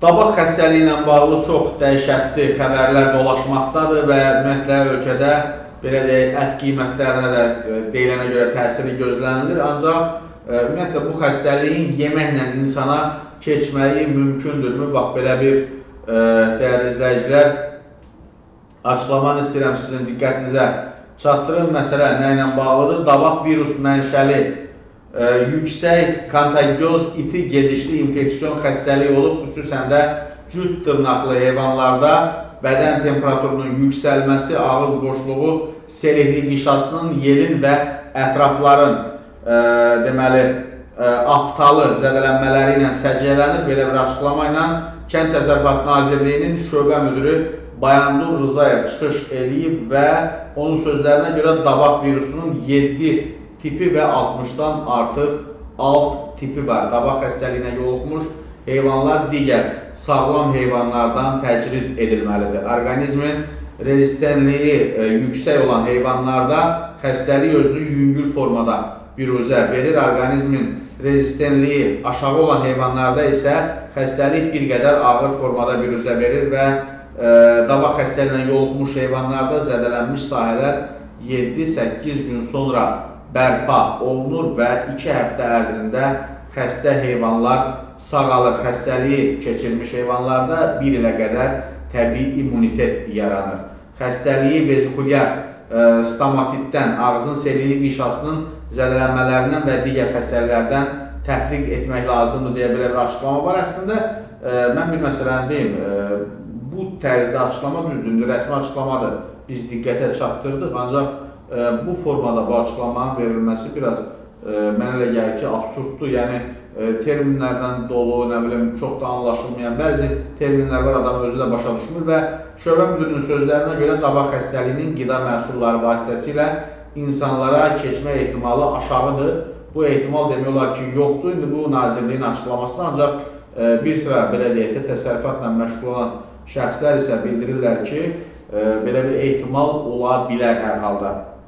Dabaq xəstəliyi ilə bağlı çox dəhşətli xəbərlər dolaşmaqdadır və ümumiyyətlə ölkədə belə deyək, ət qiymətlərinə də deyilənə görə təsiri gözlənilir. Ancaq ümumiyyətlə bu xəstəliyin yeməklə insana keçməyi mümkündürmü? Bax belə bir dəyərli izləyicilər, açıqlamanı istəyirəm sizin diqqətinizə çatdırım. Məsələ nə ilə bağlıdır? Dabaq virus mənşəli yüksək kontagioz iti gedişli infeksion xəstəliyi olub, xüsusən də cüt dırnaqlı heyvanlarda bədən temperaturunun yüksəlməsi, ağız boşluğu, selikli qişasının, yelin və ətrafların deməli aftalı zədələnmələri ilə səciyyələnir. Belə bir açıqlama ilə Kənd Təsərrüfatı Nazirliyinin şöbə müdiri Bayandur Rzayev çıxış eləyib və onun sözlərinə görə dabaq virusunun 7 tipi və 60-dan artıq alt tipi var. Dabaq xəstəliyinə yoluxmuş heyvanlar digər sağlam heyvanlardan təcrid edilməlidir. Orqanizmin rezistentliyi yüksək olan heyvanlarda xəstəlik özünü yüngül formada biruzə verir. Orqanizmin rezistentliyi aşağı olan heyvanlarda isə xəstəlik bir qədər ağır formada biruzə verir və dabaq xəstəliyinə yoluxmuş heyvanlarda zədələnmiş sahələr 7-8 gün sonra bərpa olunur və 2 həftə ərzində xəstə heyvanlar sağalır. Xəstəliyi keçirmiş heyvanlarda 1 ilə qədər təbii immunitet yaranır. Xəstəliyi vezikulyar stomatitdən, ağzın selikli qişasının zədələnmələrindən və digər xəstəliklərdən təfriq etmək lazımdır deyə belə bir açıqlama var. Əslində, mən bir məsələni deyim, bu tərzdə açıqlama düzdür, rəsmi açıqlamadır, biz diqqətə çatdırdıq, ancaq bu formada bu açıqlamanın verilməsi biraz mənə elə gəlir ki, absurddur. Yəni terminlərdən dolu, nə bilim, çox da anlaşılmayan bəzi terminlər var, adam özü də başa düşmür və şöbə müdürünün sözlərinə görə dabaq xəstəliyinin qida məhsulları vasitəsilə insanlara keçmə ehtimalı aşağıdır. Bu ehtimal demək olar ki, yoxdur. İndi bu nazirliyin açıqlamasıdır, ancaq bir sıra belə deyək də təsərrüfatla məşğul olan şəxslər isə bildirirlər ki, belə bir ehtimal ola bilər hər halda.